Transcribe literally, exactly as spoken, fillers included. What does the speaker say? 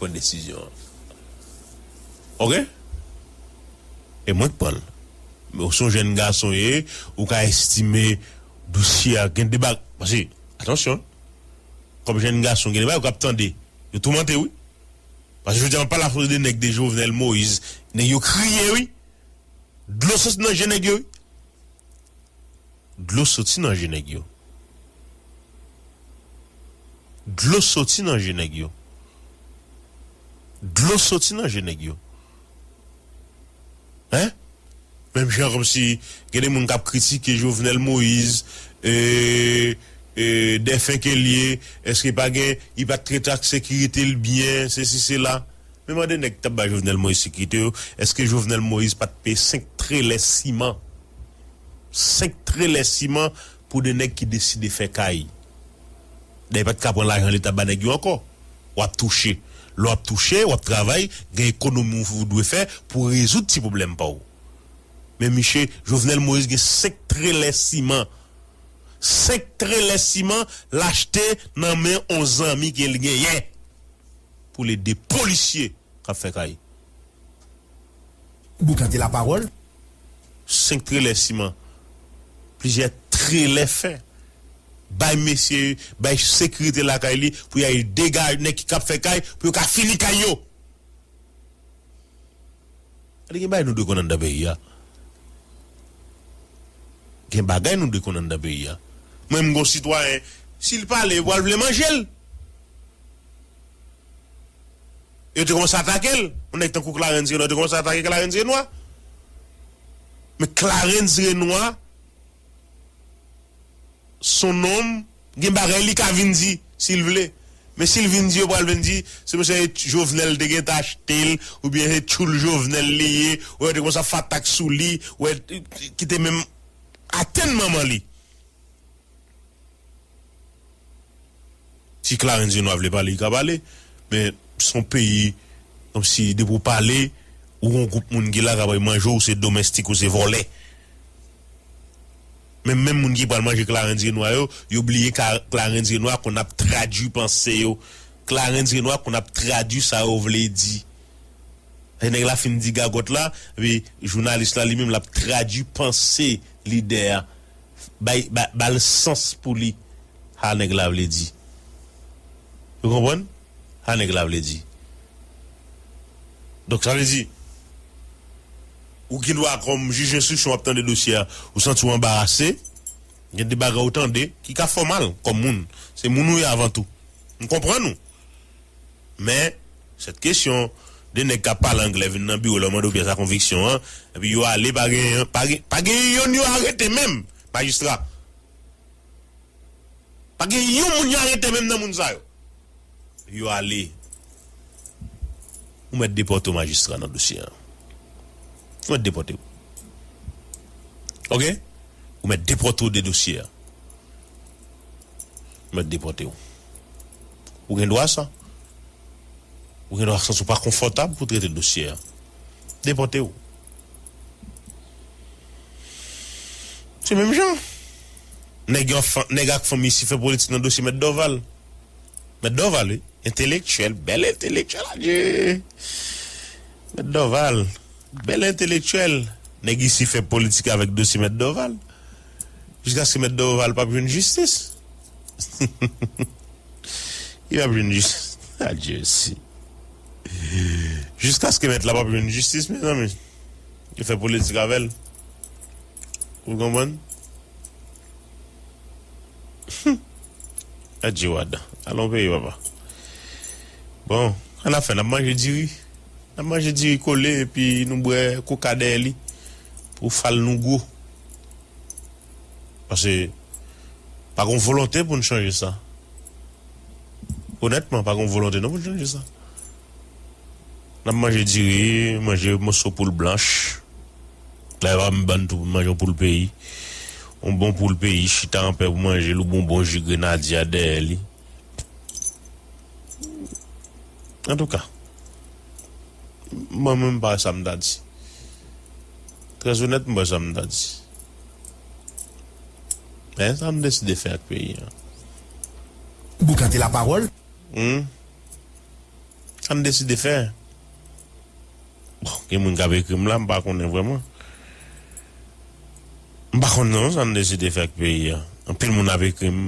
pran desizyon an. Oke? E mwen k pran l. Men w se yon jèn gason ye, ou ka estime dosye a gen de bag. Paske, atansyon, kòm jèn gason, gen de bagay ou k ap tande. Yo toumante, wi. Paske jodi a, m ap pale akoz de nèg de Jovenel Moïse. Nèg yo kriye, wi. Dlo soti nan je nèg yo, wi. Dlo soti nan je nèg yo. Dlo soti nan je nèg yo. Dlo soti nan je nèg yo. Hein? Menm jan kòmsi gen de moun k ap kritike Jovenel Moïse, e, e, dèfen ke l ye, èske pa gen, li pa t trete ak sekirite l byen, sesi, sela. Men mande nèg k t ap bay Jovenel Moïse sekirite yo, èske Jovenel Moïse pa t peye senk trelè siman? Senk trelè siman pou de nèg ki deside fè kay. Dayè, pa t ka pran lajan leta ba nèg yo ankò. W ap touche. Lè w ap touche, w ap travay, gen ekonomi ou dwe fè pou rezoud ti pwoblèm pa w. Men miche, Jovenel Moïse gen senk trelè siman. Senk trelè siman l achte nan men on zanmi ke l genyen pou l ede polisye k ap fè kay. Boukante lapawòl. Senk trelè siman. Plizyè trelè fè. Bay mesye, bay sekirite lakay li pou y al degaj nèg ki k ap fè kay pou yo ka fini kay yo. Gade, gen bagay nou dwe konn anndan peyi a. Gen bagay nou dwe konn anndan peyi a. Mwen, m gon sitwayen, si l pale, yo pral vle manje l. Yo te kòmanse atake l. Yon nèg tankou Clarens Renois, yo te kòmanse atake Clarens Renois. Men Clarens Renois, se yon nonm, gen bagay li ka vin di, si l vle. Men si l vin di, yo pral vin di, se mesye Jovenel te gentan achte l, oubyen se tchoul Jovenel li ye, ou yo te kòmanse ap fè atak sou li, ou yo ki te menm atenn manman li. Si Clarens Renois vle pale, li ka pale. Men se yon peyi, kòmsi depi w pale, ou gon gwoup moun ki la k ap manje w, se domèstik ou se vòlè. Men menm moun ki pral manje Clarens Renois yo, yo bliye Ka- Clarens Renois konn ap tradui panse yo. Clarens Renois konn ap tradui sa yo vle di. Lè nèg la fin di gagòt la, epi jounalis la li menm l ap tradui panse lidè a. Bay, ba, ba l sans pou li. Sa nèg la vle di. Ou konprann? Sa nèg la vle di. Donk, sa vle di, ou gen dwa kòm jij enstriksyon w ap tande dosye a, ou santi w anbarase, gen de bagay ou tande ki ka fè w mal kòm moun. Se moun ou ye avan tou. M konprann ou. Men, sèt kesyon, de nèg k ap pale anglè vin nan biwo la, yo mande w pyès a konviksyon an, epi yo ale, pa gen, pa gen, pa gen yonn yo arete menm, majistra. Pa gen yon moun yo arete menm nan moun sa yo. Yo ale. Ou mèt depòte w, majistra, nan dosye a. Ou mèt depòte w. Oke? Ou mèt depòte w de dosye a. Ou mèt depòte w. Ou gen dwa sa. Ou gen dwa santi w pa konfòtab pou trete dosye a. Depòte w. Se menm jan. Nèg yo, nèg ak fanmi isi fè politik nan dosye Mèt Dorval. Mèt Dorval, wi. Entelektyèl, bèl entelektyèl, adye. Mèt Dorval, bèl entelektyèl. Nèg isi fè politik avèk dosye Mèt Dorval. Jiskaske Mèt Dorval p ap jwenn jistis. Li p ap jwenn jistis. Adye, si. Jiskaske mèt la p ap jwenn jistis, mezanmi. Yo fè politik avè l. Ou konprann? Adye, Wada. Alon peyi, papa. Bon, sa n ap fè, n ap manje diri. N ap manje diri kole, epi nou bwè koka dèyè li. Pou fal nou gwo. Paske pa gon volonte pou n chanje sa. Onètman, pa gon volonte non pou n chanje sa. N ap manje diri, manje moso poul blanch. Dayè, pa m bann tou pou manje yon poul peyi. Yon bon poul peyi, chita anpè pou manje l, ou bon bon ji grenadye a dèyè li. Antouka, mwen menm, m pa wè sa m ta di. Trè onèt, m pa wè sa m ta di. Men sa m deside fè ak peyi a. Boukante lapawòl. Hmm? Sa n deside fè? Bon, gen moun k ap ekri m la, m pa konnen vrèman. M pa konn non, sa n deside fè ak peyi a. Anpil moun ap ekri m.